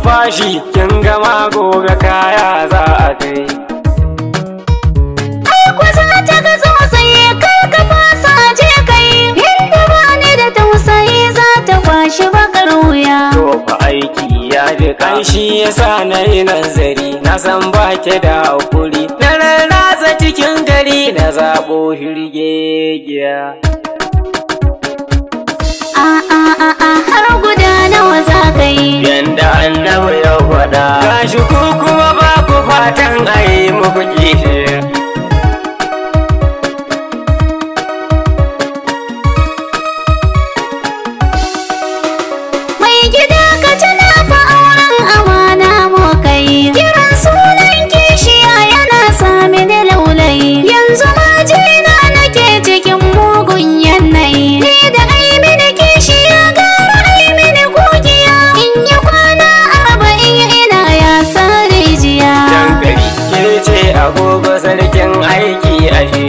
fashi kin gama gobe kaya za a kai. Ai ko za ta ga tsautsayi kar ka fasa je kai. Yadda ba ni da tausayi za ta kwashi bakar wuya. To fa aiki ya ji kanshi yasa na yi nazari, na san ba ki da hakuri. Na rarrasa cikin gari na zaɓo hirgegiya. A a a a har guda nawa za ka yi? Yanda annabi ya faɗa. Gashi ku kuma ba ku fatan a yi muku kishi. Mai gida ka tuna fa auren amana mu kai. Kiran sunan kishiya yana sa mini laulayi. Yanzu ma jina nake cikin mugun yanayi. Ni da ai mini kishiya gara ai mini kugiya. In yi kwana 40 ina ya sa rijiya. Dankali ke ce agogo sarkin aiki ashe.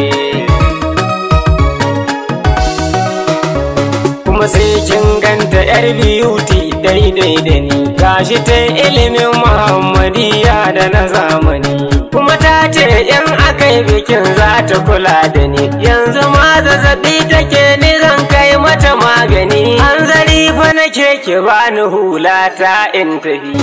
Kuma sai kin ganta yar beauty daidai da ni. Gashi ta ilimin Muhammadiyya da na zamani. Kuma ta ce in aka yi bikin za ta kula da ni. Yanzu ma zazzaɓi take ni zan kai mata magani. Hanzari fa nake ki bani hula ta in tafi.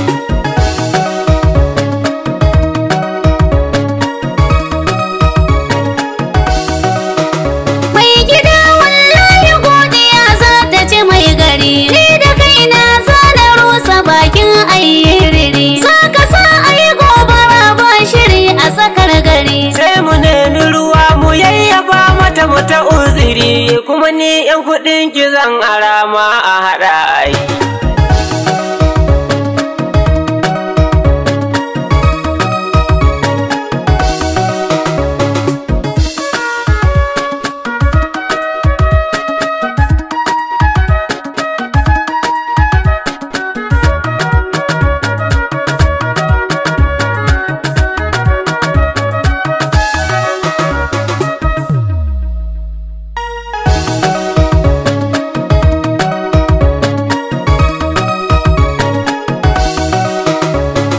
Mai gida wallahi godiya za ta ci mai gari. Ni da kaina za na rusa bakin ayyiriri. Za ka sa a yi gobara ba shiri a tsakar gari. Sai mu nemi ruwa mu yayyafa mata mu ta uziri. Kuma ni yan kuɗin ki zan arama a haɗa ai.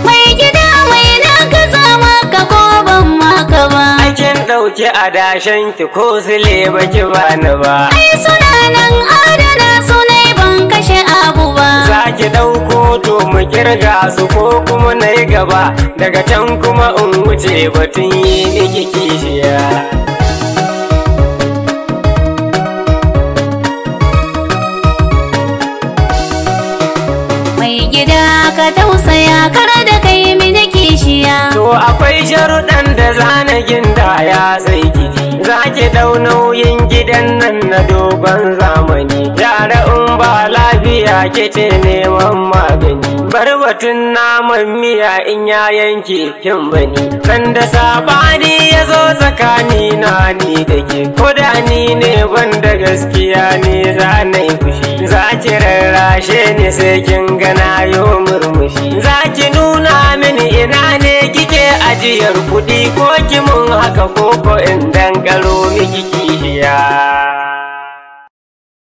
Mai gida mai na gaza maka ko ban maka ba. Aikin ɗauki adashen ki ko sile baki bani ba. Ai suna nan adana sunai ban kashe abu ba. Za ki ɗauko to mu kirga su ko kuma na yi gaba. Daga can kuma in wuce batun yi miki kishiya. Mai gida ka tausaya kar da kai mini kishiya. To akwai sharuɗan da zana gindaya sai kiji. Za ki ɗau nauyin gidan nan na dogon zamani. Yara in ba lafiya ke ce neman magani. Bar batun naman miya in ya yanke kin bani. Sanda sabani ya zo tsakani na ni da ke. Ko da ni ne ban da gaskiya ne za na yi fushi. Za ki rarrashe ni sai kin gana yo murmushi. Za ki nuna mini ina ne kike ajiyar kuɗi ko ki mun haka ko ko in dankaro miki kishiya.